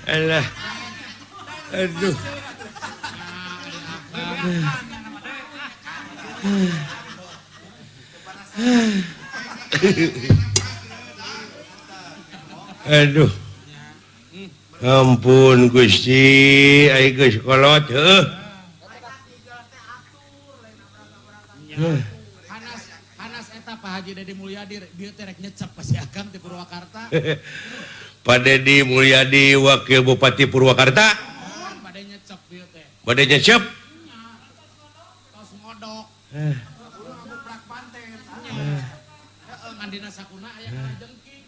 Alah. Aduh. Aduh. Ampun Gusti, ai geus kolot heuh. Hanas hanas eta Pak Haji Dedi Mulyadi bieu teh rek nyecep ka si Akang di Purwakarta. Pak Dedi Mulyadi Wakil Bupati Purwakarta. Bade nyecep bieu teh. Bade nyecep? Tos ngodok. Ngabuprak panten. Heeh, ngan dina sakuna aya kalajengking.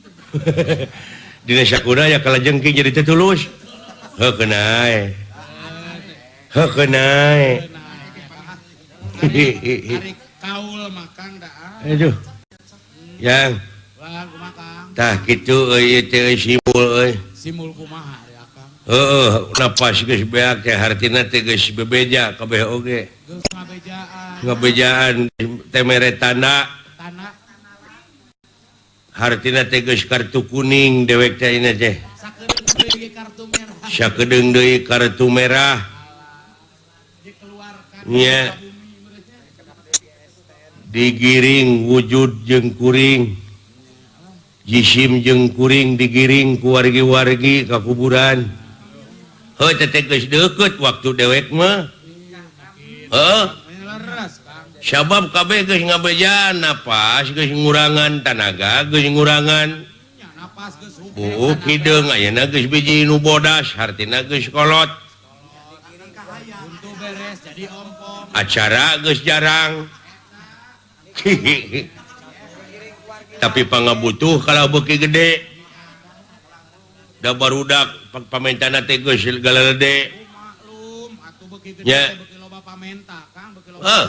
Dina sakuna aya kalajengking jadi teu tulus. Heuh keuna. Heuh keuna. Tarik kaul makan dah. Aduh. Yang. Wah, kumaha Kang? Tah kitu euy teh simul euy. Simul kumaha ari Akang? Heeh, napas geus beak teh hartina teh geus bebeja kabeh oge. Geus ngabejaan. Ngabejaan teh mere tanda. Tanda. Hartina teh geus kartu kuning dewek teh ayeuna teh. Sakedeung deui kartu merah. Sakedeung deui kartu merah. Dikeluarkan. Nya. Digiring wujud jeung kuring. Jisim jeung kuring digiring ku wargi-wargi ka kuburan. Heuh teh geus deukeut waktu dewek mah. Heuh. Sabab kabeh geus ngabejaan napas geus ngurangan tanaga geus ngurangan. Buuk hideung ayeuna geus biji nu bodas hartina geus kolot. Acara geus jarang. Tapi pangabutuh kalau beuki gede. Da barudak pamentana teh geus galalede. Nya. Heuh.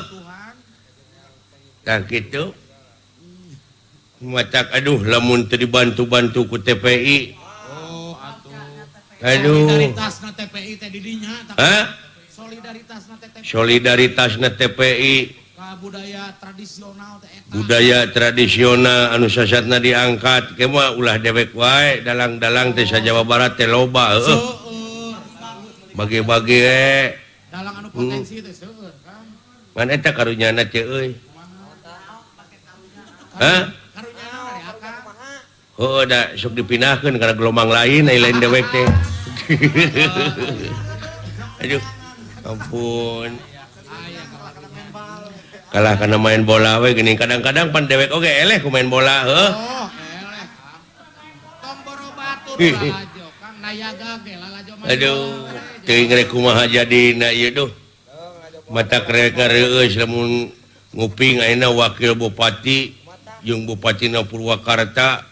Tah kitu. Matak aduh lamun teu dibantu-bantu ku TPI. Oh atuh. Aduh. Solidaritasna TPI teh di dinya. Hah? Solidaritasna TPI. Solidaritasna TPI. Budaya tradisional teh eta. Budaya tradisional anu sasatna diangkat ke mah ulah dewek wae dalang-dalang teh sa Jawa Barat teh loba heuh. Bagi-bagi we. Dalang anu potensi teh seueur Kang. Ngan eta karunyana teh euy. Hah? Karunyana ari Akang. Heuh da sok dipindahkeun kana gelombang lain ai lain dewek teh. Aduh, ampun. Kalah karena main bola we geuning kadang-kadang pan dewek oge eleh ku main bola heuh. Oh, eleh Kang. Tong boro batur lalajo Kang nayaga ge lalajo main. Aduh, teuing rek kumaha jadina ieu duh. Mata rek reueus lamun nguping ayeuna wakil bupati jeung bupatina Purwakarta.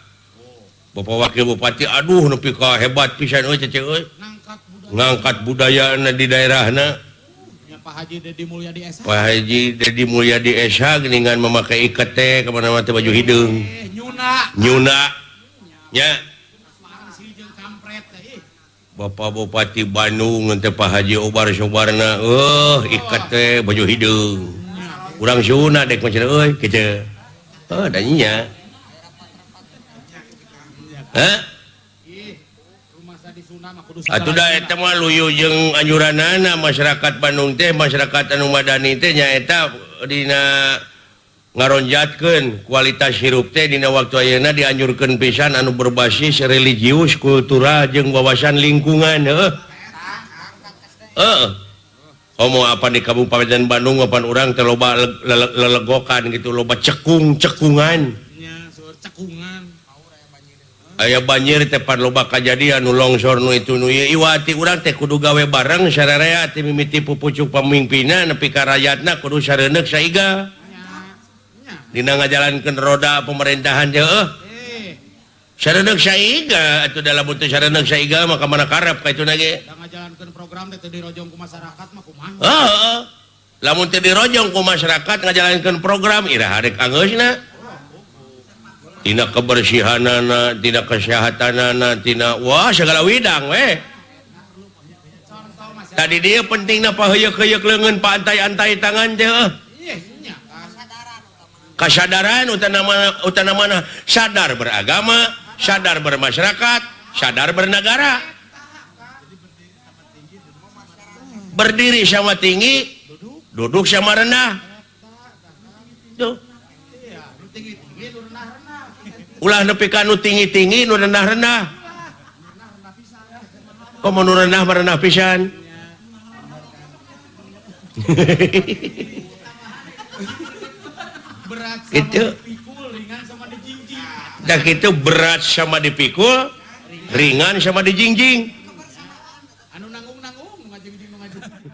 Bapak wakil bupati aduh nepi ka hebat pisan euy cece euy. Ngangkat budayana di daerahna. Pak Haji Dedi Mulyadi SH. Pak Haji Dedi Mulyadi SH geuningan memakai iket teh kemana-mana teh baju hideung. Nyuna. Nyuna. Nya. Bapak Bupati Bandung teh Pak Haji Obar Sobarna iket teh baju hideung. Urang sunna dek macam euy kitu. Heuh da nya. Hah? Atuh da eta mah luyu jeung anjuranana masyarakat Bandung teh masyarakat anu madani teh nyaeta dina ngaronjatkeun kualitas hirup teh dina waktu ayeuna dianjurkeun pisan anu berbasis religius, kultural jeung wawasan lingkungan heuh. Heeh. Komo apa di Kabupaten Bandung apan urang teh loba lelegokan gitu loba cekung-cekungan. Nya seueur cekungan. Aya banjir teh pan loba kajadian nu longsor nu itu nu ieu iwati urang teh kudu gawe bareng sararea teh mimiti pupucuk pamimpinan nepi ka rakyatna kudu sareuneuh saiga. Dina ngajalankeun roda pemerintahan teh heuh. Sareuneuh saiga atuh dalam teu sareuneuh saiga mah ka mana karep ka ituna ge. Da ngajalankeun program teh teu dirojong ku masyarakat mah kumaha. Heeh. Lamun teu dirojong ku masyarakat ngajalankeun program iraha rek angeusna. Tina kebersihanana, tina kesehatanana, tina wah segala widang we. Tadi dia pentingna paheuyeuk-heuyeuk leungeun paantai-antai tangan teh heuh. Kasadaran utana mana sadar beragama, sadar bermasyarakat, Sadar bernegara. Berdiri sama tinggi, duduk sama rendah. Tuh. Ulah nepi ka nu tinggi-tinggi nu rendah-rendah. Komo nu rendah merendah pisan. Berat sama Itu. dipikul, ringan sama dijingjing. Dah gitu berat sama dipikul, ringan sama dijingjing. Anu nanggung-nanggung, ngajingjing, ngajingjing.